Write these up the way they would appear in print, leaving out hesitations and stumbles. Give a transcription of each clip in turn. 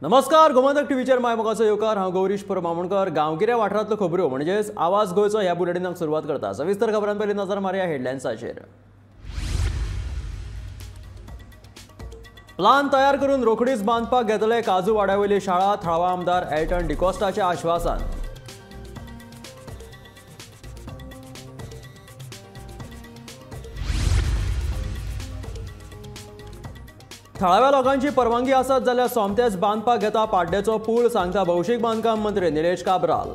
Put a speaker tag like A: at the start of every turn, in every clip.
A: नमस्कार, गोमंतक टीव्हीचेर my मोगाचो येवकार. हांव गौरीश परब आमोणकर. गांवगिऱ्या वाठारांतल्यो खबऱ्यो म्हणजेच आवाज गोंयचो ह्या बुलेटिनाक सुरवात करता. सविस्तर खबरां पयलीं नजर मारया हेडलायन्साचेर. प्लान तयार करून रोखडीच बांदपाक घेतले काजू वाड्यावयली शाळा, थळावा आमदार एल्टन डिकोस्टाचें आश्वासन. थळाव्या लोकांची परवानगी आसत जाल्यार सोमतेच बांदपाक घेता पाड्डेचो पूल, सांगता भौशीक बांदकाम मंत्री निलेश काब्राल.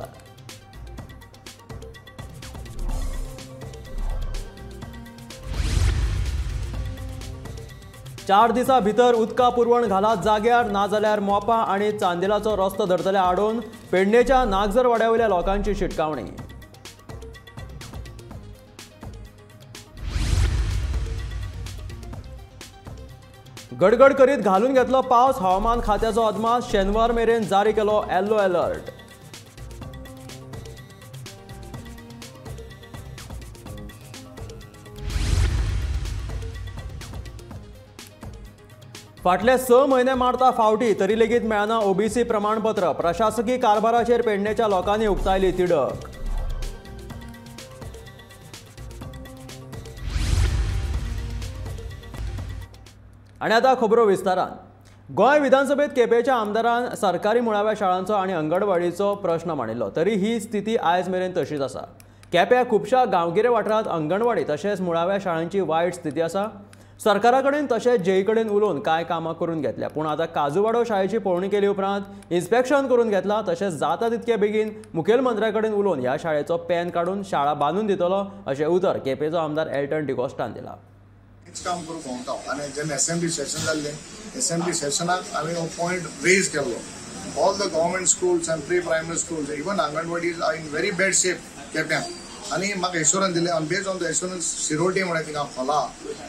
A: चार दिसां भितर उदका पुरवण घालात जाग्यार, नाजाल्यार मोपा आनी चांदेलाचो रस्तो धरतले आडोवन, पेडणेच्या नागझर वाड्यावयल्या लोकांची शिटकावणी. गडगड करीत घालून घेतलो पावस, हवामान खात्याचो अदमास, शेनवार मेरेन जारी केलो येलो अलर्ट. फाटले 6 म्हयने मारता फावटी तरी लेगीत मेळना ओबीसी प्रमाणपत्र, प्रशासकी कारभाराचेर पेडणेच्या लोकांनी उक्तायली तिडक. आनी आतां खबरो विस्तारान. गोंय विधानसभेत केपेंच्या आमदारान सरकारी मुळाव्या शाळांचो आनी अंगणवाडीचो प्रश्न मांडिल्लो, तरी ही स्थिती आयज मेरेन तशीच आसा. केप्यां खुबश्या गांवगिऱ्या वाठारांत अंगणवाडी तशेंच मुळाव्या शाळांची वायट स्थिती आसा. सरकारा कडेन तशेंच जेई कडेन उलोवन कांय कामां करून घेतल्या, पूण आतां काजूवाडो शाळेची पळोवणी केली उपरांत इन्स्पेक्शन करून घेतला, तशेंच जाता तितके बेगीन मुखेलमंत्र्या कडेन उलोवन ह्या शाळेचो पेन काडून शाळा बांदून दितलो अशें उतर केपेंचो आमदार एल्टन डिकोस्टान दिला.
B: काम करूंक भोंवता आनी जेन्ना एसेंब्ली सेशन जाल्लें, एसेंब्ली सेशनाक हांवें हो पॉयंट रेज केल्लो. All the government schools and pre primary schools, even anganwadis are in very bad shape केप्यां. आनी म्हाका एश्योरन्स दिलें, आनी बेस्ड ऑन the assurance शिरोटी म्हळ्यार थिंगा खोला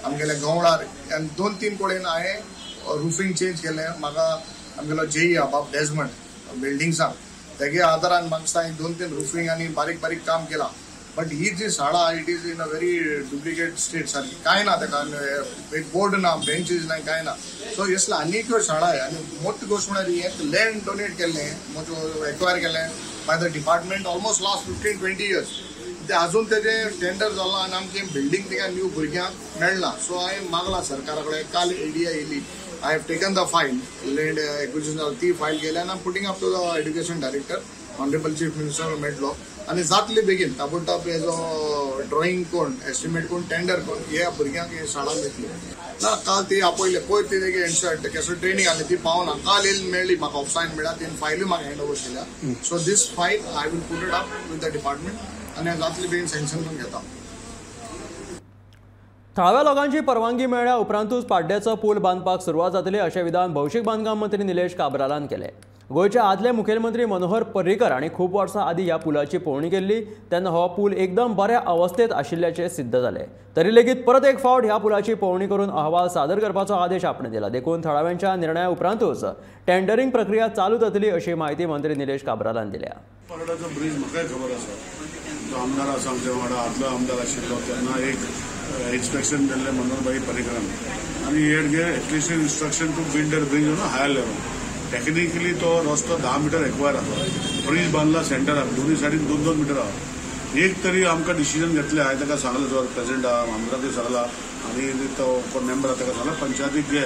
B: आमगेल्या गवळार आनी 2-3 कडेन हांवें रुफींग चेंज केलें. म्हाका आमगेलो जेई आहा बाब डेजमंड बिल्डिंग्सांक, तेगे आदारान म्हाका दिसता 2-3 रुफींग आनी बारीक बारीक काम केलां. बट he जी शाळा it is in a very duplicate state, सारकी कांय ना ताका, एक बोर्ड ना, बेंचीस ना, कांय ना. सो असले आनीक शाळा आनी मोठी गोश्ट म्हळ्यार हें लँड डोनेट केल्लें, एक्वायर केलें by the department almost last 15-20 years. ते अजून तेजें टेंडर जालां आनी आमचें बिल्डींग थिंगा न्यू भुरग्यांक मेळना. सो हांवें मागलां सरकारा कडेन, काल एडीआय येयली, I have taken the file, land acquisition ती फायल केली आनी putting up to the education director, honourable chief minister मेळटलो आनी जातली बेगीन ताबडतोब हेजो ड्रॉइंग कोण, एस्टिमेट कोण, टेंडर कोण, ह्या भुरग्यांक ही शाळा मेळटली. ना काल ती आपयले पयर ती तेगे एन्शर्ट केसो ट्रेनींग आसली ती पावना, काल येयली मेळ्ळी म्हाका, ऑफसायन मेळ्ळा, तिणें फायलूय म्हाका हँड ओवर केल्या. So this file I will put it up with the department आनी जातली बेगीन सँक्शन करून घेता.
A: थळाव्या लोकांची परवानगी मेळ्ळ्या उपरांतूच पाड्ड्याचो पूल बांदपाक सुरवात जातली अशें विधान भौशीक बांदकाम मंत्री निलेश काब्रालान केलें. गोंयचे आदले मुखेलमंत्री मनोहर पर्रीकर हांणी खूब वर्सां आदीं ह्या पुलाची पळोवणी केल्ली, तेन्ना हो पूल एकदम बऱ्या अवस्थेंत आशिल्ल्याचें सिद्ध जालें. तरी लेगीत परत एक फावट ह्या पुलाची पळोवणी करून अहवाल सादर करपाचो आदेश आपणे दिला. देखून थळाव्यांच्या निर्णया उपरांतूच टेंडरिंग प्रक्रिया चालू जातली अशी म्हायती मंत्री निलेश काब्रालान दिल्या.
C: पाड्ड्याचो ब्रीज म्हाकाय खबर आसा, जो आमदार आसा आमच्या वांगडा, आदलो आमदार आशिल्लो तेन्ना एक इन्स्पेक्शन केल्लें मनोहरभाई पर्रीकरान आनी he had gave at least instruction to build that bridge on a higher level. Technically तो रस्तो 10 मिटर एक्वायर आसा, ब्रीज बांदला सेंटराक, दोनूय सायडीन 2-2 मिटर आहा. एक तरी आमकां डिसिजन घेतलें, हांवें ताका सांगलें, जो प्रेसिडेंट आहा आमदाराकूय सांगला आनी तो कोण मेंबर आहा ताका सांगला, पंचायतीक घे,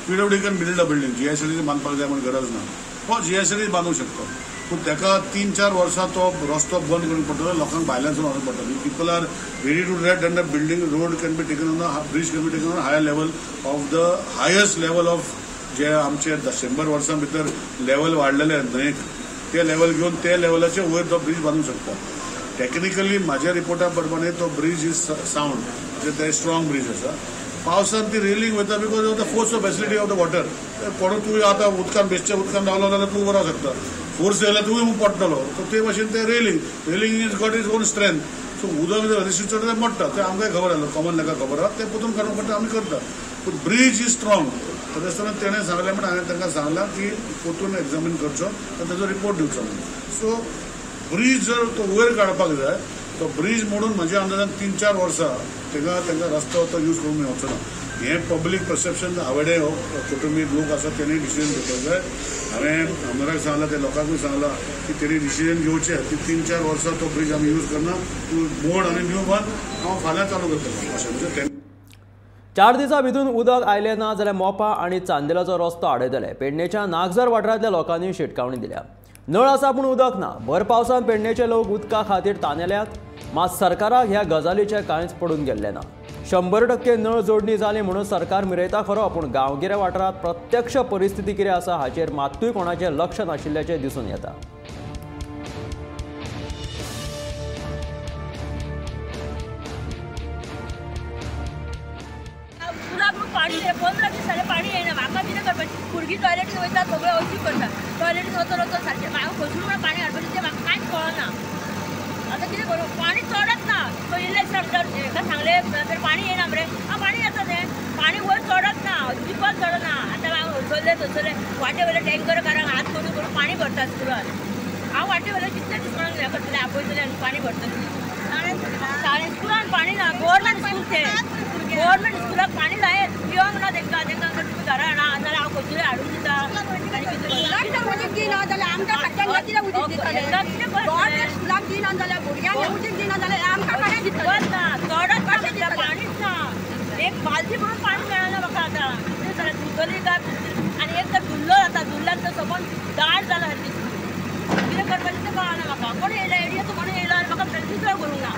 C: PWD can build a building, GSLD बांदपाक जाय म्हण गरज ना, हो जीएसएलडी बांदूंक शकता. पूण ताका 3-4 वर्सां तो रस्तो बंद करूंक पडटलो, लोकांक भायल्यान वचूंक पडटलो. People are ready to that, and the building road can be taken on, bridge can be taken on higher level of the highest level of जे आमचे 100 वर्सां भितर लेवल वाडलेले न्हंयेक, ते लेवल घेवन ते लेवलाचे वयर तो ब्रीज बांदूंक शकता. टेक्निकली म्हाज्या रिपोर्टा प्रमाणे तो ब्रीज is sound, म्हणजे ते स्ट्रॉंग ब्रीज आसा. पावसान ती रेलिंग वयता because of the force of facility of the water. कोणूय तूं आतां उदकान बेश्टे उदकान रावलो जाल्यार तूं उबो रावंक शकता, फोर्स येयल्यार तूंय पडटलो. सो ते भाशेन ते railing, railing is got its own strength. So उदक जर रेजिस्टर चडटा तें मोडटा, तें आमकांय खबर आसलें, कॉमन लेखा खबर आसा, तें पोतून काडूंक पडटा, आमी करता. पूण ब्रीज is strong. तशें आसतना तेणें सांगलें म्हण हांवें तांकां सांगलां की पोतून एग्जामीन करचो आनी ताजो रिपोर्ट दिवचो म्हणून. सो ब्रीज जर तो वयर काडपाक जाय, तो ब्रीज मोडून म्हज्या अंदाजान 3-4 वर्सां तांकां रस्तो तो यूज करूंक मेळचो ना. हें पब्लीक परसेप्शन आवडे हो कुटुंबीक लोक आसा तेणी डिसिजन घेवपाक जाय. हांवें आमदाराक सांगलां, ते लोकांकूय सांगलां की तेणी डिसिजन घेवचें की 3-4 वर्सां तो ब्रिज आमी यूज करना, तूं मोड आनी न्यू बांद, हांव फाल्यां चालू करतलो अशें. म्हणजे
A: 4 दिसां भितून उदक आयलें ना जाल्यार मोपा आनी चांदेलाचो रस्तो आडयतले. पेडणेच्या नागझर वाठारांतल्या लोकांनी शिटकावणी दिल्या. नळ आसा पूण उदक ना. भर पावसान पेडणेचे लोक उदका खातीर तानेल्यात, मात सरकाराक ह्या गजालीचें कांयच पडून गेल्लें ना. 100% नळ जोडणी जाली म्हणून सरकार मिरयता खरो, पूण गांवगिऱ्या वाठारांत प्रत्यक्ष परिस्थिती कितें आसा हाचेर मात्तूय कोणाचें लक्ष नाशिल्ल्याचें दिसून येता.
D: पाणी 15 दीस जाले पाणी येयना. म्हाका कितें करपाचें, भुरगीं टॉयलेटीन वयता, सगळें अशीं करता, टॉयलेटीन वचोन वचोन सारकें म्हाका खंयसून म्हण पाणी हाडपाचें तें म्हाका कांयच कळना. आतां कितें करूं, पाणी चडच ना. पयिल्ले हेका सांगलें तर पाणी येयना मरे, आं पाणी येता तें, पाणी वयर चडच ना, अजिबात चडना. आतां हांव हयसरलें थंयसरलें वाटे वयले टँकर कारांक हात करून करून पाणी भरता स्कुलान. हांव वाटे वयले कितले दीस म्हणून हें करतलें, आपयतलें आनी पाणी भरतलें. शाळेन स्कुलान पाणी ना, गव्हर्मेंट स्कूल तें, गव्हर्मेंट स्कुलाक पाणी जाय, पिवंक ना तेंकां, तेंकां तुमी घरा हाडा नाजाल्यार हांव खंयसरूय हाडून दिता.
E: उदीक दिना जाल्यार आमकां खात्यान कितें उदीक दितलें, गव्हर्मेंट स्कुलाक दिना जाल्यार भुरग्यांक उदीक दिना जाल्यार आमकां कशें दितलें?
D: ना चडच ना, पाणीच ना, एक बालदी म्हणून पाणी मेळना म्हाका. आतां कितें जालें, धुतली काय आनी एक तर धुल्लो जाता, धुल्ल्यान तर सगळो दाट जाला सारकी. कितें करपाचें तें कळना म्हाका. कोण येयला एरियाचो कोण येयला आनी म्हाका नितळ करूंक ना,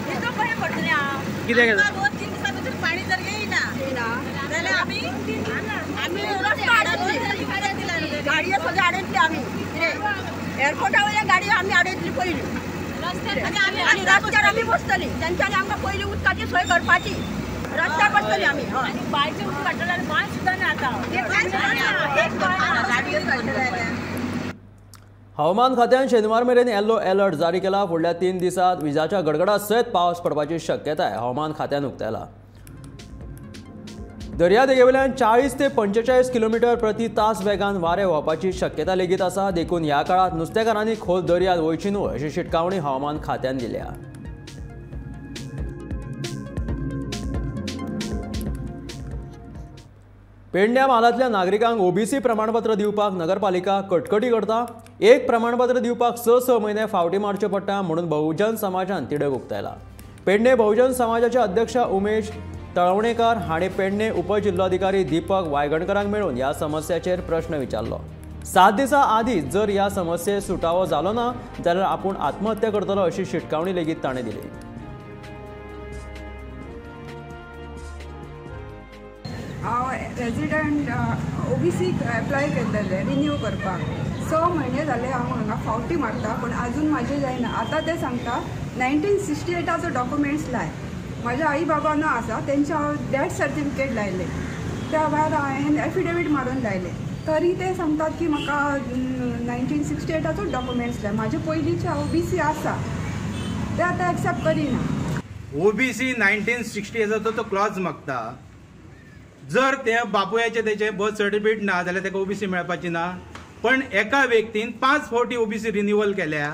D: नितळ कशें पडटलें हांव?
F: कितें
E: 2-3 दिसां भितर पाणी जर येयना जाल्यार आमी आमी रस्तो आडयतली, गाडयो सगळ्यो आडयतली आमी. कितें एअरपोर्टा वयल्या गाडयो आमी आडयतली पयलीं, आनी रस्त्यार आमी बसतली. तेंच्यांनी आमकां पयलीं उदकाची सोय करपाची, रस्त्यार बसतली आमी.
D: आनी बांयचें उदक काडटलें आनी बांय सुद्दां ना आतां.
A: हवामान खात्यान शेनवार मेरेन येलो अलर्ट जारी केला. फुडल्या 3 दिसांत विजाच्या गडगडा सयत पावस पडपाची शक्यताय हवामान खात्यान उक्तायला. दर्यादेगेवयल्यान 40 ते 45 किलोमिटर प्रति तास वेगान वारें व्हांवपाची शक्यता लेगीत आसा. देखून ह्या काळांत नुस्तेकारांनी खोल दर्यांत वयची न्हय अशी शिटकावणी हवामान खात्यान दिल्या. पेडण्या म्हालांतल्या नागरिकांक ओबीसी प्रमाणपत्र दिवपाक नगरपालिका कटकटी करता. एक प्रमाणपत्र दिवपाक 6-6 म्हयने फावटी मारच्यो पडटा म्हणून बहुजन समाजान तिडक उक्तायला. पेडणे बहुजन समाजाचे अध्यक्ष उमेश तळवणेकर हांणी पेडणे उपजिल्लोधिकारी दीपक वायगणकरांक मेळून ह्या समस्याचेर प्रश्न विचारलो. 7 दिसां आदीं जर ह्या समस्ये सुटावो जालो ना जाल्यार आपूण आत्महत्या करतलो अशी शिटकावणी लेगीत ताणें दिली.
G: हांव रेजिडंट ओबीसी एप्लाय केल्लें रिन्यू करपाक. 6 म्हयने जाले हांव हांगा फावटी मारता, पूण आजून म्हाजें जायना. आतां ते सांगता 1968चो डॉक्युमेंट्स लाय. म्हाज्या आई बाबा ना आसा, तेंचे हांव डॅथ सर्टिफिकेट लायलें, त्या भायर हांवें एफिडेवीट मारून लायलें, तरी ते सांगतात की म्हाका 1968चो डॉक्युमेंट्स लाय. म्हाजे पयलींचे ओबीसी आसा ते आतां एक्सेप्ट करिना.
H: ओबीसी 1968चो तो क्लॉज मागता. जर ते बापुयाचे तेचे बर्थ सर्टिफिकेट ना जाल्यार ताका ओबीसी मेळपाची ना. पण एका व्यक्तीन 5 फावटी ओबीसी रिन्युअल केल्या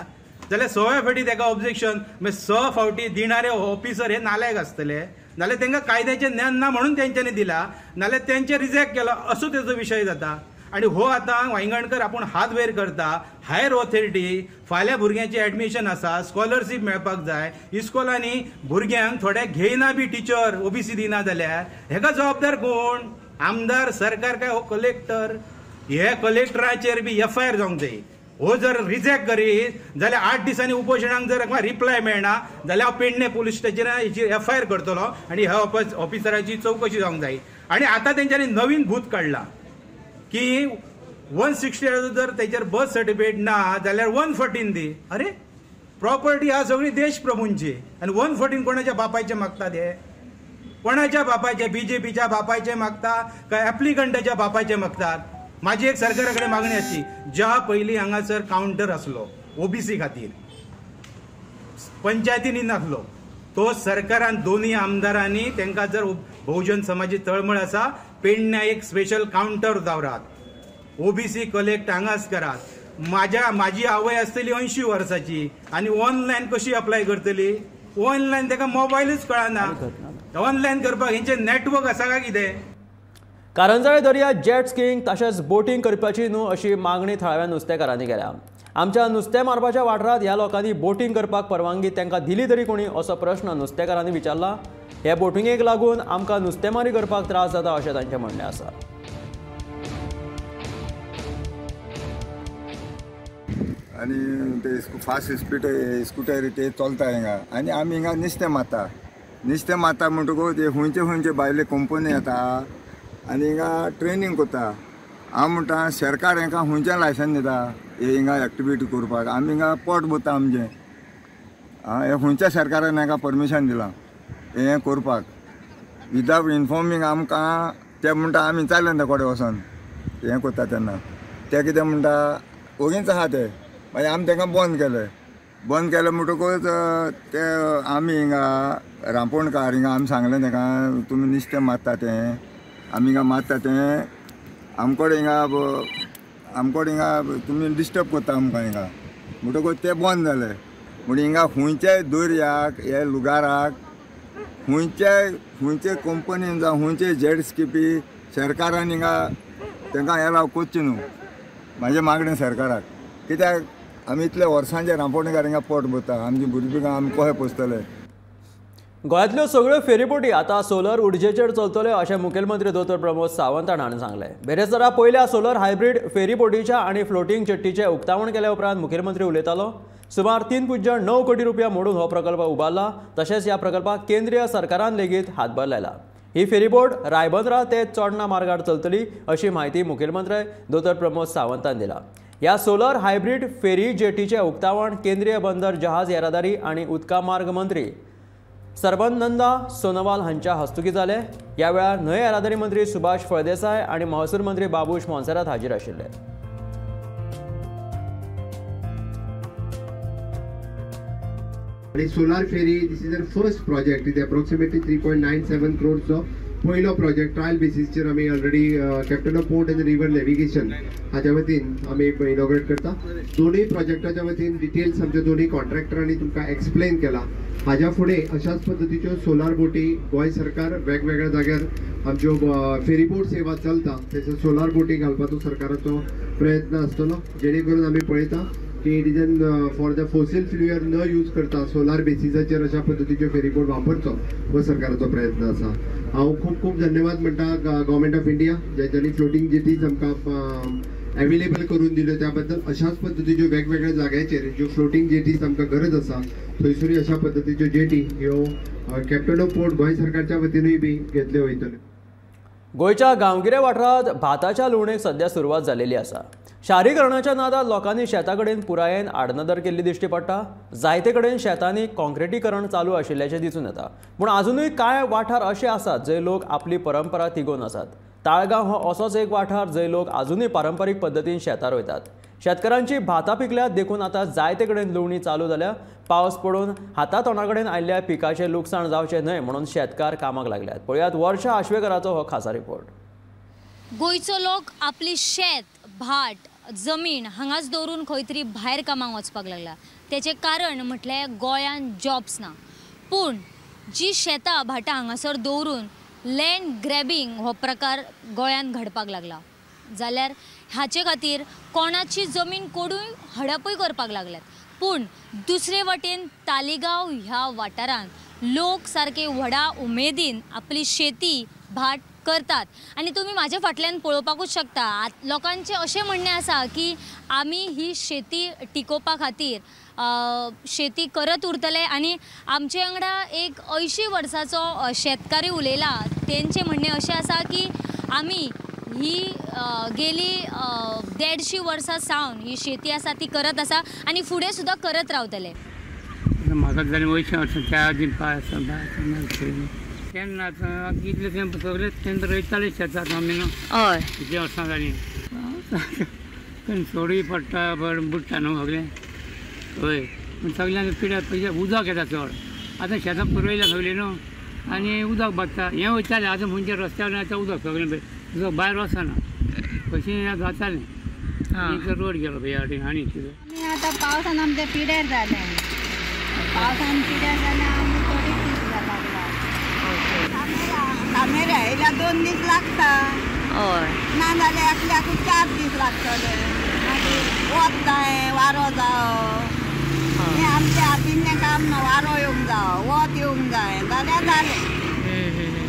H: जाल्यार 6व्या फावटी ताका ऑब्जेक्शन. मागीर 6 फावटी दिणारे ऑफिसर हे नालायक आसतले, नाल्यार तांकां कायद्याचें ज्ञान ना म्हणून तेंच्यांनी दिला, नाल्यार तेंचे रिजेक्ट केला असो तेजो विशय जाता. आनी हो आतां वायंगणकर आपूण हात वयर करता. हायर ऑथॉरिटी फाल्यां भुरग्यांचें एडमिशन आसा, स्कॉलरशीप मेळपाक जाय, इस्कॉलांनी भुरग्यांक थोडे घेयना बी टिचर ओबीसी दिना जाल्यार हेका जबाबदार कोण? आमदार, सरकार काय हो कलेक्टर? हे कलेक्टराचेर बी एफआयआर जावंक जाय. हो जर रिजेक्ट करीत जाल्यार 8 दिसांनी उपोशणाक जर रिप्लाय मेळना जाल्यार हांव पेडणे पुलीस स्टेशनार हेची एफआयआर करतलो आनी ह्या ऑफिसराची चवकशी जावंक जाय. आनी आतां तेंच्यांनी नवीन भूत काडला की 168 जर तेचेर बर्थ सर्टिफिकेट ना जाल्यार 114 दी. अरे प्रॉपर्टी आहा सगळी देशप्रभूंची आनी 114 कोणाच्या बापायचे मागतात? हे कोणाच्या बापायचे? बीजेपीच्या बापायचे मागता काय एप्लिकंटाच्या बापायचे मागतात? माझी एक सरकारा कडेन मागणी आसची, ज्या पयलीं हांगासर कावंटर आसलो ओबीसी खातीर पंचायतींनी नासलो, तो सरकारान दोनूय आमदारांनी तांकां जर बहुजन समाजी तळमळ आसा पेडण्या एक स्पेशल कावंटर दवरात, ओबीसी कलेक्ट हांगाच करात. माझी आवय आसतली 80 वर्साची आनी ऑनलायन कशी अप्लाय करतली? ऑनलायन ताका मोबायलूच कळना. ऑनलायन करपाक हेंचें नॅटवर्क आसा काय कितें?
A: कारंजाळे दर्या जेट स्कीइंग तशेंच बोटींग करपाची न्हू अशी मागणी थळाव्या नुस्तेकारांनी केल्या. आमच्या नुस्तें मारपाच्या वाठारांत ह्या लोकांनी बोटींग करपाक परवानगी तांकां दिली तरी कोणी असो प्रश्न नुस्तेकारांनी विचारला. हे बोटिंगेक लागून आमकां नुस्तेमारी करपाक त्रास जाता अशें तांचें म्हणणें आसा.
F: आनी ते फास्ट स्पीड स्कुटर ते चलता हिंगा आनी आमी हिंगा नुस्तें मारता. नुस्तें मारता म्हणटकूच ते खंयचे खंयचे भायले कंपनी येता आनी हिंगा ट्रेनींग करता. हांव म्हणटा सरकार हांकां खंयचें लायसन्स दिता हे हिंगा एक्टिविटी करपाक? आमी हिंगा पोट भरता आमचें. हें खंयच्या सरकारान हांकां परमिशन दिलां हें करपाक? विदाउट इन्फॉर्मींग आमकां. ते म्हणटा आमी चल्ले ते कडेन वचोन हें करता तेन्ना ते कितें म्हणटा ओगीच आसा ते. मागीर आमी तांकां बंद केलें. बंद केलें म्हणटकूच ते आमी हिंगा रांपोणकार हिंगा आमी सांगलें तांकां तुमी नुस्तें मारता तें आमी हिंगा मारता तें आमकोडे हिंगा आमकोडे हिंगा तुमी डिस्टर्ब करता आमकां हिंगा. म्हणटकूच ते बंद जाले. म्हण हिंगा खंयच्याय दर्याक हे लुगाराक खंयच्याय खंयचे कंपनीन जावं खंयचे जेट स्किपी सरकारान हिंगा तांकां एलाव करचें न्हू. म्हाजें मागणें सरकाराक, कित्याक आमी इतले वर्सांचे रांपोणकार हिंगा पोट भरता, आमची भुरगीं आमी कशें पोसतले?
A: गोंयांतल्यो सगळ्यो फेरीबोटी आतां सोलर उर्जेचेर चलतल्यो अशें मुखेलमंत्री दोतोर प्रमोद सावंत हांणी सांगलें. बेरेस्तारा पयल्या सोलर हायब्रीड फेरीबोटीच्या आनी फ्लोटींग जेट्टीचें उक्तावण केल्या उपरांत मुखेलमंत्री उलयतालो. सुमार 3.9 कोटी रुपया मोडून हो प्रकल्प उबारला. तशेंच ह्या प्रकल्पाक केंद्रीय सरकारान लेगीत हातभार लायला. ही फेरीबोट रायबंदरा ते चोडणा मार्गार चलतली अशी म्हायती मुखेलमंत्री दोतोर प्रमोद सावंतान दिला. ह्या सोलर हायब्रीड फेरी जेटीचें उक्तावण केंद्रीय बंदर जहाज येरादारी आनी उदका मार्ग मंत्री सर्बानंदा सोनोवाल हांच्या हस्तुकीं जालें. ह्या वेळार न्हंय येरादारी मंत्री सुभाष फळदेसाय आनी महसूल मंत्री बाबूश मोन्सेरात हाजीर आशिल्ले.
I: आनी solar ferry this is our first project. It approximately 3.97 क्रोडचो पयलो प्रोजेक्ट. ट्रायल बेसीसचेर आमी already captain of port and river navigation हाच्या वतीन आमी इनॉग्रेट करता. दोनूय प्रोजेक्टाच्या वतीन डिटेल्स आमच्या दोनूय कॉन्ट्रॅक्टरांनी तुमकां एक्सप्लेन केला. हाज्या फुडें अशाच पद्दतीच्यो सोलार बोटी गोंय सरकार वेगवेगळ्या जाग्यार आमच्यो फेरीबोट सेवा चलता थंयसर सोलार बोटी घालपाचो सरकाराचो प्रयत्न आसतलो, जेणे करून आमी पळयता की it is an for the fossil fuel न यूज करता सोलार बेसिसाचेर अशा पद्दतीच्यो फेरीबोट वापरचो हो सरकाराचो प्रयत्न आसा. हांव खूब खूब धन्यवाद म्हणटा गव्हर्मेंट ऑफ इंडिया ज्यांच्यानी फ्लोटींग जेटीज आमकां एवेलेबल करून दिल्यो त्या बद्दल. अशाच पद्दतीच्यो वेगवेगळ्या जाग्याचेर ज्यो फ्लोटींग जेटीज आमकां गरज आसा थंयसरूय अशा पद्दतीच्यो जेटी ह्यो कॅप्टन ऑफ पोर्ट गोंय सरकारच्या वतीनूय बी घेतल्यो वयतल्यो.
A: गोंयच्या गांवगिऱ्या वाठारांत भाताच्या लुवणेक सध्या सुरवात जाल्ली आसा. शारीकरणाच्या नादात लोकांनी शेता कडेन पुरायेन आडनदर केल्ली दिश्टी पडटा. जायते कडेन शेतांनी कॉन्क्रिटीकरण चालू आशिल्ल्याचें दिसून येता. पूण आजुनूय कांय वाठार अशे आसात जंय लोक आपली परंपरा तिगोवन आसात. ताळगांव हो असोच एक वाठार जंय लोक आजुनूय पारंपरीक पद्दतीन शेतां रोयतात. शेतकारांची भातां पिकल्यात देखून आतां जायते कडेन लुवणी चालू जाल्या. पावस पडून हाता तोंडा कडेन आयिल्ल्या पिकाचें लुकसाण जावचें न्हय म्हणून शेतकार कामाक लागल्यात. पळयात वर्षा आश्वेकराचो हो खासा रिपोर्ट.
J: गोंयचो लोक आपली शेत भाट जमीन हांगाच दवरून खंय तरी भायर कामाक वचपाक लागला. तेचें कारण म्हटल्यार गोंयांत जॉब्स ना. पूण जी शेतां भाटां हांगासर दवरून लँड ग्रॅबींग हो प्रकार गोंयांत घडपाक लागला. जाल्यार हाचे खातीर कोणाची जमीन कोडून हडपूय करपाक लागल्यात. पूण दुसरे वटेन तालिगांव ह्या वाठारांत लोक सारके व्हडा उमेदीन आपली शेती भाट करतात आनी तुमी म्हाज्या फाटल्यान पळोवपाकूच शकता. लोकांचें अशें म्हणणें आसा की आमी ही शेती टिकोवपा खातीर शेती करत उरतले आनी आमचे वांगडा एक 80 वर्साचो शेतकारी उलयला. तेंचें म्हणणें अशें आसा की आमी ही गेली 150 वर्सां सावन ही शेती आसा ती करत आसा आनी फुडें सुद्दां करत रावतले.
K: म्हाका जालीं 80 वर्सां, त्या आदीं पांय आसा केन्ना आतां इतलें तें सगळें तेन्ना रोयताले शेतात आमी न्हू.
J: हय,
K: कितलीं वर्सां जालीं सोडूय पडटा बरें बुडटा न्हू सगळें. हय, पूण सगळ्यांक पिड्यार पयशे उदक येता चड. आतां शेतां पुरयल्या सगळीं न्हू आनी उदक बादता हें वयतालें. आतां खंयच्या रस्त्यार आतां उदक सगळें उदक भायर वचना कशें जातालें. रोड गेलो भया आनी कितें
L: आतां पावसान आमचें पिड्यार जालें. पावसान पिड्यार जालें आमी चडूच लागला.
E: कामेऱ्या येयल्यार 2 दीस लागता.
J: हय.
E: ना जाल्यार एकल्याक 4 दीस लागतले. मागीर वत जाय, वारो जावो, हें आमच्या हातीन काम ना. वारो येवंक जावो, वत येवंक जाय जाल्यार जालें.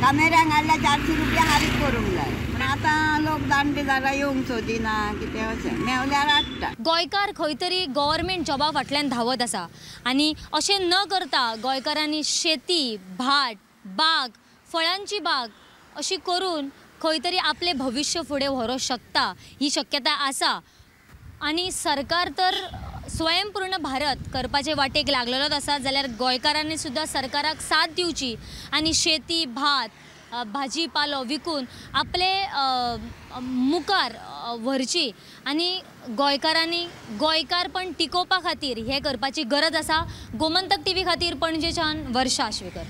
E: कामेऱ्यांक हाडल्यार 400 रुपया हारीक करूंक जाय. पूण आतां लोक जाणटे जाल्यार येवंक सोदिना कितें अशें मेवल्यार हाडटा.
J: गोंयकार खंय तरी गव्हर्मेंट जॉबा फाटल्यान धांवत आसा आनी अशें न करता गोंयकारांनी शेती, भाट, बाग, फळांची बाग अशी करून खंय तरी आपलें भविश्य फुडें व्हरूंक शकता ही शक्यता आसा. आनी सरकार तर स्वयंपूर्ण भारत करपाचे वाटेक लागलेलोच आसा, जाल्यार गोंयकारांनी सुद्दां सरकाराक साथ दिवची आनी शेती, भात, भाजी पालो विकून आपले मुखार व्हरची आनी गोंयकारांनी गोंयकारपण टिकोवपा खातीर हें करपाची गरज आसा. गोमंतक टीव्ही खातीर पणजेच्यान वर्षा आश्वेकर.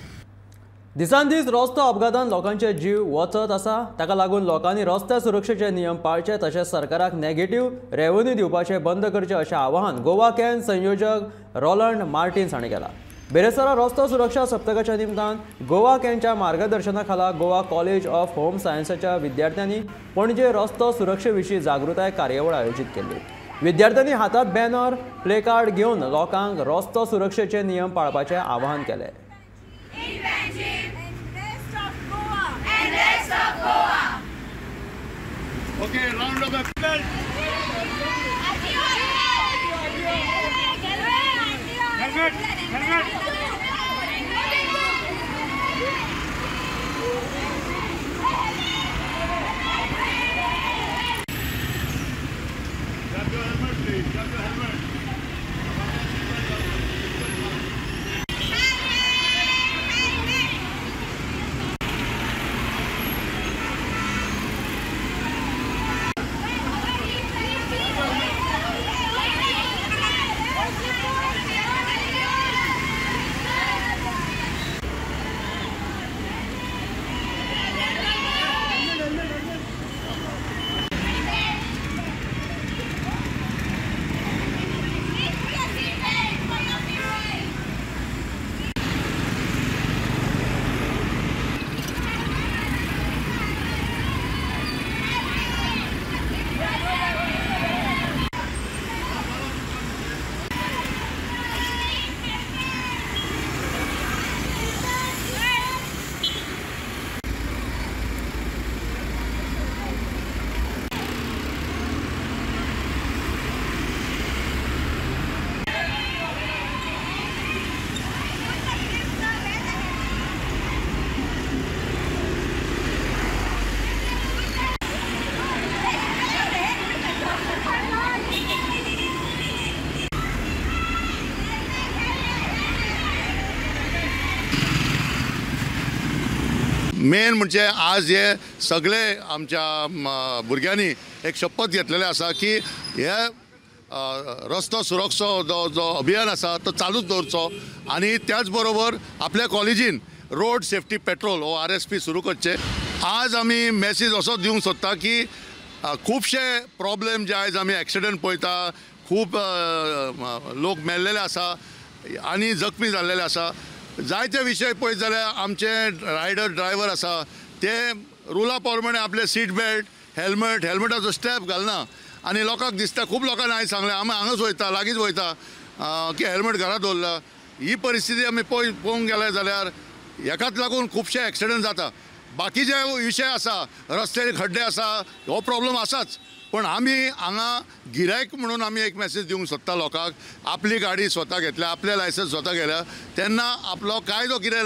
A: दिसान दीस रस्तो अपघातान लोकांचे जीव वचत आसा. ताका लागून लोकांनी रस्त्या सुरक्षेचे नियम पाळचे तशेंच सरकाराक नेगेटिव्ह रेव्हेन्यू दिवपाचें बंद करचें अशें आवाहन गोवा can संयोजक रोलंड मार्टिन्स हांणी केलां. बेरेस्तारा रस्तो सुरक्षा सप्तकाच्या निमतान गोवा कॅनच्या मार्गदर्शना खाला गोवा कॉलेज ऑफ होम सायन्साच्या विद्यार्थ्यांनी पणजे रस्तो सुरक्षे विशीं जागृताय कार्यावळ आयोजीत केल्ली. विद्यार्थ्यांनी हातात बॅनर, प्लेकार्ड घेवन लोकांक रस्तो सुरक्षेचे नियम पाळपाचें आवाहन केलें.
C: Okay, round of applause. Helmet, helmet. Grab your helmet, please. Grab your helmet. Main म्हणजे आज हे सगळे आमच्या भुरग्यांनी एक शपथ घेतलेले आसा की हे रस्तो सुरक्षा जो जो अभियान आसा तो चालूच दवरचो आनी त्याच बरोबर आपल्या कॉलेजीन रोड सेफ्टी पेट्रोल हो RSP सुरू करचे. आज आमी मॅसेज असो दिवंक सोदता की खुबशे प्रॉब्लेम जे आयज आमी एक्सिडंट पळयता, खूब लोक मेल्लेले आसा आनी जखमी जाल्लेले आसा. जायते विशय पळयत जाल्यार आमचे रायडर ड्रायव्हर आसा ते रुला प्रमाणे आपले सीट बेल्ट, हेल्मेट, हेल्मेटाचो स्ट्रॅप घालना आनी लोकांक दिसता, खूब लोकांनी आयज सांगलें आमी हांगाच वयता, लागींच वयता की हेल्मेट घरा दवरला. ही परिस्थिती आमी पळोवंक गेले जाल्यार हेकाच लागून खुबशे एक्सिडंट जाता. बाकीचे विशय आसा, रस्त्यार खड्डे आसा, हो प्रॉब्लम आसाच, पण आमी हांगा गिरायक म्हणून आमी एक मॅसेज दिवंक सोदता लोकांक, आपली गाडी स्वता घेतल्या, आपलें लायसन्स स्वता घेतल्या तेन्ना आपलो कायदो कितें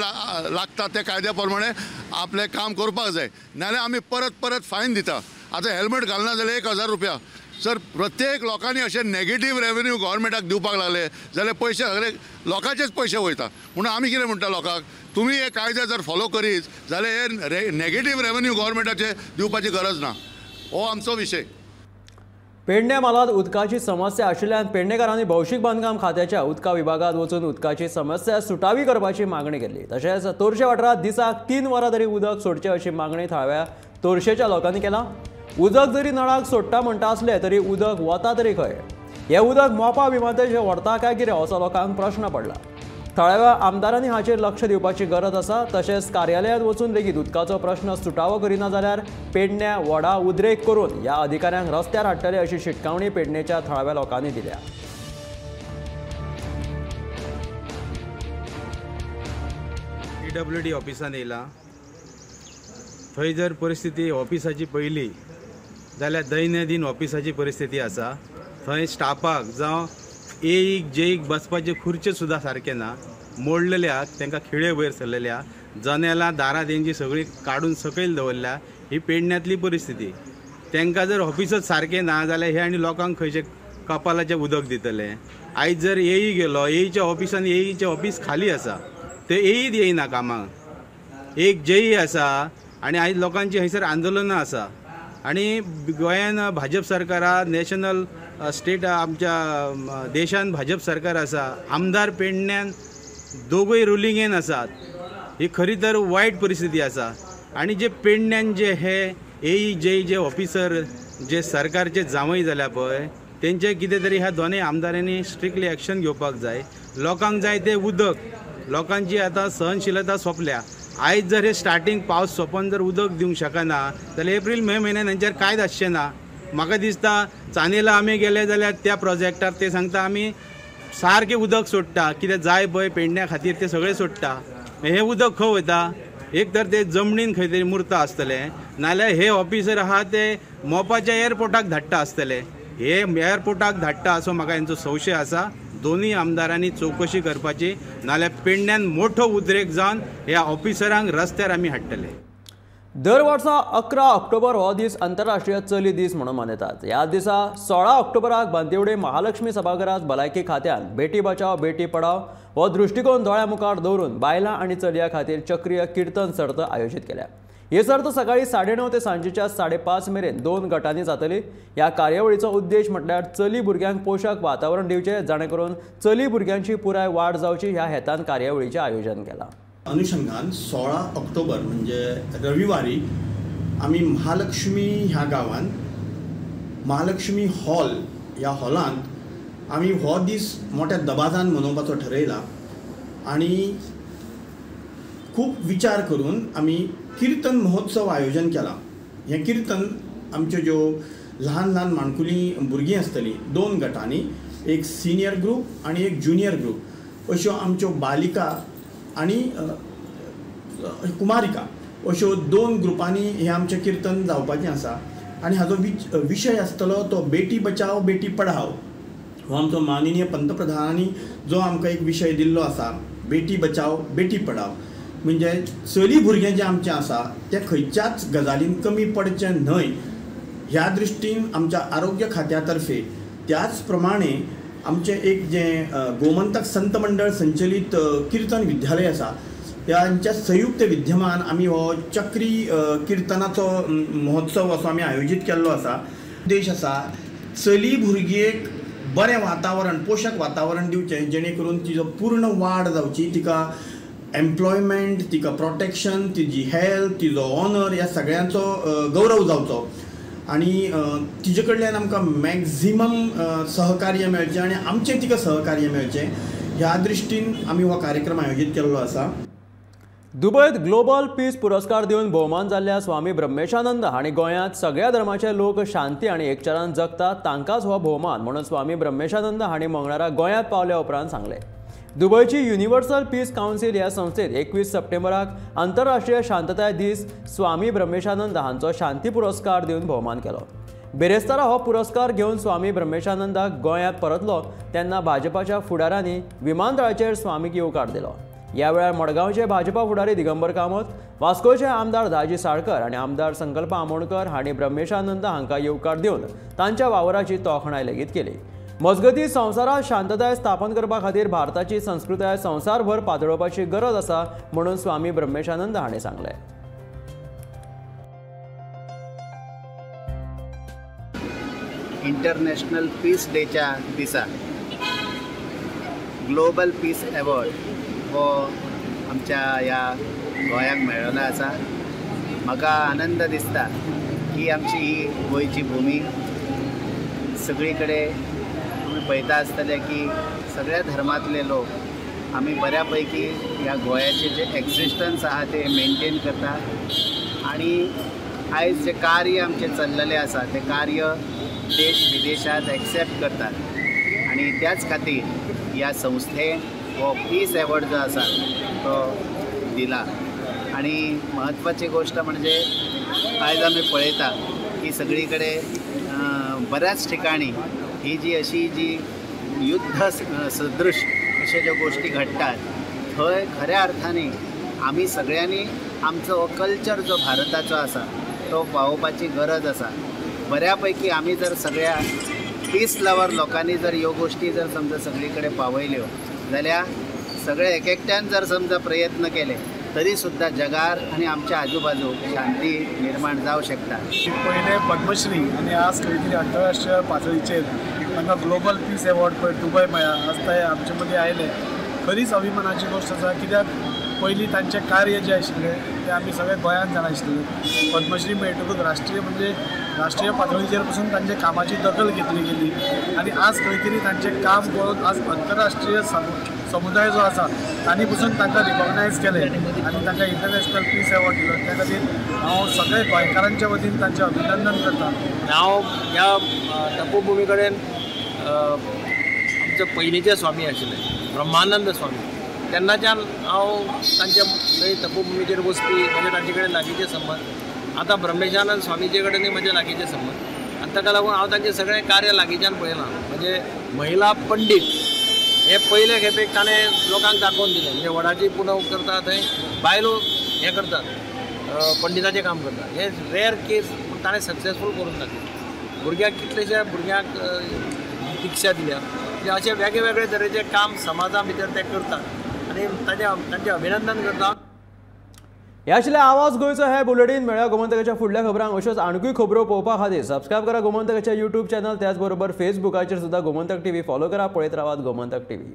C: लागता त्या कायद्या प्रमाणे आपलें काम करपाक जाय, नाजाल्यार आमी परत परत फायन दिता. आतां हेल्मेट घालना जाल्यार 1000 रुपया. सर प्रत्येक लोकांनी अशें नेगेटीव रेवेन्यू गव्हर्मेंटाक दिवपाक लागले जाल्यार पयशे सगळे लोकांचेच पयशे वयता. म्हणून आमी कितें म्हणटा लोकांक, तुमी हे कायदे जर फॉलो करीत जाल्यार हे नेगेटीव रेवेन्यू गव्हर्मेंटाचे दिवपाची गरज ना. हो आमचो विशय.
A: पेडणे म्हालांत उदकाची समस्या आशिल्ल्यान पेडणेकारांनी भौशीक बांदकाम खात्याच्या उदका विभागांत वचून उदकाची समस्या सुटावी करपाची मागणी केली. तशेंच तोरशे वाठारांत दिसाक 3 वरां तरी उदक सोडचें अशी मागणी थळाव्या तोरशेच्या लोकांनी केला. उदक जरी नळाक सोडटा म्हणटा आसलें तरी उदक वता तरी खंय? हें उदक मोपा विमानतळाचेर व्हरता काय कितें असो लोकांक प्रश्न पडला. थळाव्या आमदारांनी हाचेर लक्ष दिवपाची गरज आसा. तशेंच कार्यालयांत वचून लेगीत उदकाचो प्रश्न सुटावो करिना जाल्यार पेडण्या वडा उद्रेक करून ह्या अधिकाऱ्यांक रस्त्यार हाडटले अशी शिटकावणी पेडणेच्या थळाव्या लोकांनी दिल्या.
H: पीडब्ल्यूडी ऑफिसान येयला, थंय जर परिस्थिती ऑफिसाची पयली जाल्यार दैनंदीन ऑफिसाची परिस्थिती आसा. थंय स्टाफाक जावं एईक जेईक बसपाचे खुर्चे सुद्दां सारके ना, मोडलेल्या, तांकां खिळे वयर सरलेल्या, जनेलां दारां तेंची सगळीं काडून सकयल दवरल्या. ही पेडण्यांतली परिस्थिती. तांकां जर ऑफिसच सारकें ना जाल्यार हे आनी लोकांक खंयचे कपालाचें उदक दितले. आयज जर एई गेलो, एईच्या ऑफिसान एईचें ऑफिस खाली आसा, ते एईत येयना कामाक. एक जेई आसा आनी आयज लोकांची हयसर आंदोलनां आसा. आनी गोंयान भाजप सरकारा, नॅशनल स्टेट आमच्या देशान भाजप सरकार आसा, आमदार पेडण्यान दोगूय रुलिंगेन आसात. ही खरी तर वायट परिस्थिती आसा. आनी जे पेडण्यान जे हे एई जेई जे ऑफिसर जे सरकारचे जांवय जाल्या पळय, तेंचे कितें तरी ह्या दोनूय आमदारांनी स्ट्रिक्टली एक्शन घेवपाक जाय. लोकांक जाय तें उदक, लोकांची आतां सहनशीलता सोंपल्या. आयज जर हे स्टार्टींग पावस सोंपोन जर उदक दिवंक शकना जाल्यार एप्रील मे म्हयन्यान हेंचेर कांयच आसचें ना. म्हाका दिसता चानेला आमी गेले जाल्यार त्या प्रोजेक्टार ते सांगता आमी सारकें उदक सोडटा, कितें जाय पळय पेडण्या खातीर तें सगळें सोडटा. हें उदक खंय वयता? एक तर ते जमनीन खंय तरी मुरता आसतलें, नाल्यार हे ऑफिसर आहा ते मोपाच्या एअरपोर्टाक धाडटा आसतले. हे एअरपोर्टाक धाडटा असो म्हाका हेंचो संशय आसा. दोनूय आमदारांनी चवकशी करपाची, नाल्यार पेडण्यान मोठो उद्रेक जावन ह्या ऑफिसरांक रस्त्यार आमी हाडटले.
A: दर वर्सा 11 ऑक्टोबर हो दीस आंतरराष्ट्रीय चली दीस म्हणून मनयतात. ह्या दिसा 16 ऑक्टोबराक बांदिवडे महालक्ष्मी सभाघरांत भलायकी खात्यान बेटी बचाव बेटी पढाव हो दृश्टिकोन दोळ्या मुखार दवरून बायलां आनी चलयां खातीर चक्रीय किर्तन सर्त आयोजीत केल्या. ही सर्त सकाळी 9:30 ते सांजेच्या 5:30 मेरेन 2 गटांनी जातली. ह्या कार्यावळीचो उद्देश म्हटल्यार चली भुरग्यांक पोशक वातावरण दिवचें, जाणें करून चली भुरग्यांची पुराय वाड जावची ह्या हेतान कार्यावळीचें आयोजन केलां.
M: अनुषंगान 16 ऑक्टोबर म्हणजे रविवारी आमी महालक्ष्मी ह्या गांवांत महालक्ष्मी हॉल ह्या हॉलांत आमी हो दीस मोठ्या दबाजान मनोवपाचो ठरयला आनी खूब विचार करून आमी किर्तन महोत्सव आयोजन केला. हें किर्तन आमच्यो ज्यो ल्हान ल्हान माणकुलीं भुरगीं आसतलीं 2 गटांनी, एक सिनियर ग्रूप आनी एक ज्युनियर ग्रूप, अश्यो आमच्यो बालिका आनी कुमारिका अश्यो 2 ग्रुपांनी हें आमचें किर्तन जावपाचें आसा. आनी हाजो विशय आसतलो तो बेटी बचाव बेटी पढाव. हो आमचो माननीय पंतप्रधानांनी जो आमकां एक विशय दिल्लो आसा, बेटी बचाव बेटी पढाव, म्हणजे चली भुरगें जें आमचें आसा तें खंयच्याच गजालीन कमी पडचें न्हय ह्या दृश्टीन आमच्या आरोग्य खात्या तर्फे, त्याच प्रमाणे आमचें एक जें गोमंतक संत मंडळ संचलित किर्तन विद्यालय आसा त्यांच्या संयुक्त विद्यमान आमी हो चक्री किर्तनाचो महोत्सव असो आमी आयोजीत केल्लो आसा. उद्देश आसा चली भुरगेक बरें वातावरण, पोशक वातावरण दिवचें, जेणे करून तिजो पूर्ण वाड जावची, तिका एम्प्लॉयमेंट, तिका प्रोटेक्शन, तिजी हेल्थ, तिजो ऑनर ह्या सगळ्यांचो गौरव जावचो आनी तिजे कडल्यान आमकां मॅक्झिमम सहकार्य मेळचें आनी आमचें तिका सहकार्य मेळचें ह्या दृश्टीन आमी हो कार्यक्रम आयोजीत केल्लो आसा.
A: दुबयत ग्लोबल पीस पुरस्कार दिवन भोवमान जाल्ल्या स्वामी ब्रह्मेशानंद हांणी गोंयांत सगळ्या धर्माचे लोक शांती आनी एकचारान जगतात तांकांच हो भोवमान म्हणून स्वामी ब्रह्मेशानंद हांणी मंगळारा गोंयांत पावल्या उपरांत सांगलें. दुबयची युनिव्हर्सल पीस कावन्सील ह्या संस्थेत 21 सप्टेंबराक आंतरराष्ट्रीय शांतताय दीस स्वामी ब्रह्मेशानंद हांचो शांती पुरस्कार दिवन भोवमान केलो. बिरेस्तारा हो पुरस्कार घेवन स्वामी ब्रह्मेशानंदाक गोंयांत परतलो तेन्ना भाजपाच्या फुडारांनी विमानतळाचेर स्वामीक येवकार दिलो. ह्या वेळार मडगांवचे भाजपा फुडारी दिगंबर कामत, वास्कोचे आमदार दाजी साळकर आनी आमदार संकल्प आमोणकर हांणी ब्रह्मेशानंद हांकां येवकार दिवन तांच्या वावराची तोखणाय लेगीत केली. मजगतीं संवसारांत शांतताय स्थापन करपा खातीर भारताची संस्कृताय संवसारभर पातळोवपाची गरज आसा म्हणून स्वामी ब्रह्मेशानंद हांणी सांगलें.
N: इंटरनॅशनल पीस डेच्या दिसा ग्लोबल पीस अवॉर्ड हो आमच्या ह्या गोंयांक मेळ्ळो आसा. म्हाका आनंद दिसता की आमची ही गोंयची भूमी सगळी कडेन तुमी पळयता आसतले की सगळ्या धर्मांतले लोक आमी बऱ्या पैकी ह्या गोंयाचें जें एक्झिस्टन्स आहा तें मेनटेन करता आनी आयज जें कार्य आमचें चल्लेलें आसा तें कार्य देश विदेशांत एक्सेप्ट करतात आनी त्याच खातीर ह्या संस्थेन हो पीस एवॉर्ड जो आसा तो दिला. आनी म्हत्वाची गोश्ट म्हणजे आयज आमी पळयता की सगळी कडेन बऱ्याच ठिकाणी ही जी अशी जी युद्ध सदृश अश्यो ज्यो गोश्टी घडटात थंय खऱ्या अर्थाने आमी सगळ्यांनी आमचो कल्चर जो भारताचो आसा तो पावोवपाची गरज आसा. बऱ्या पैकी आमी जर सगळ्या पीस लवर लोकांनी जर ह्यो गोश्टी जर समजा सगळी कडेन पावयल्यो जाल्यार सगळे एक एकट्यान जर समजा प्रयत्न केले तरी सुद्दां जगार आनी आमच्या आजूबाजू शांती निर्माण जावं शकता.
O: पयले पद्मश्री आनी आज खंय तरी आंतरराष्ट्रीय पातळीचेर तांकां ग्लोबल पीस एवॉर्ड पळय दुबय मेळ्ळा, आज ते आमचे मदीं आयले. खरीच अभिमानाची गोश्ट आसा, कित्याक पयलीं तांचें कार्य जें आशिल्लें तें आमी सगळे गोंयांत जाणा आशिल्ले. पद्मश्री मेळटकूच राष्ट्रीय म्हणजे राष्ट्रीय पातळीचेर पसून तांच्या कामाची दखल घेतली गेली आनी आज खंय तरी तांचें काम पळोवन आज अंतरराष्ट्रीय समुदाय जो आसा तांणी पसून तांकां रिकॉग्नायज केलें आनी तांकां इंटरनॅशनल पीस एवॉर्ड दिलो. त्या खातीर हांव सगळे गोंयकारांच्या वतीन तांचें अभिनंदन करता.
P: हांव ह्या तपोभुमी कडेन आमचे पयलींचे स्वामी आशिल्ले ब्रह्मानंद स्वामी, तेन्नाच्यान हांव तांच्या थंय तपोभुमीचेर वचपी, म्हणजे तांचे कडेन लागींचे संबंद. आतां ब्रह्मेशानंद स्वामीचे कडेनूय म्हजे लागींचे संबंद आनी ताका लागून हांव तांचें सगळें कार्य लागींच्यान पळयलां. म्हणजे महिला पंडीत हे पयले खेपेक ताणें लोकांक दाखोवन दिलें, म्हणजे वडाची पुनव करता थंय बायलो हें करतात, पंडिताचें काम करतात. हें रेर केस पूण ताणें सक्सेसफूल करून दाखयलें. भुरग्यांक कितलेशा भुरग्यांक दिक्षा दिल्या, म्हणजे अशे वेगळे वेगळे तरेचे काम समाजा भितर ते करतात आनी तांचें अभिनंदन करता.
A: ह्या आशिल्लें आवाज गोंयचो हे बुलेटीन. मेळ्या गोमंतकाच्या फुडल्या खबरांक अश्योच आणकूय खबरो पळोवपा खातीर सबस्क्रायब करा गोमंतकाच्या यूट्यूब चॅनल, त्याचबरोबर फेसबुकाचेर सुद्दां गोमंतक टीव्ही फॉलो करा. पळयत रावात गोमंतक टीव्ही.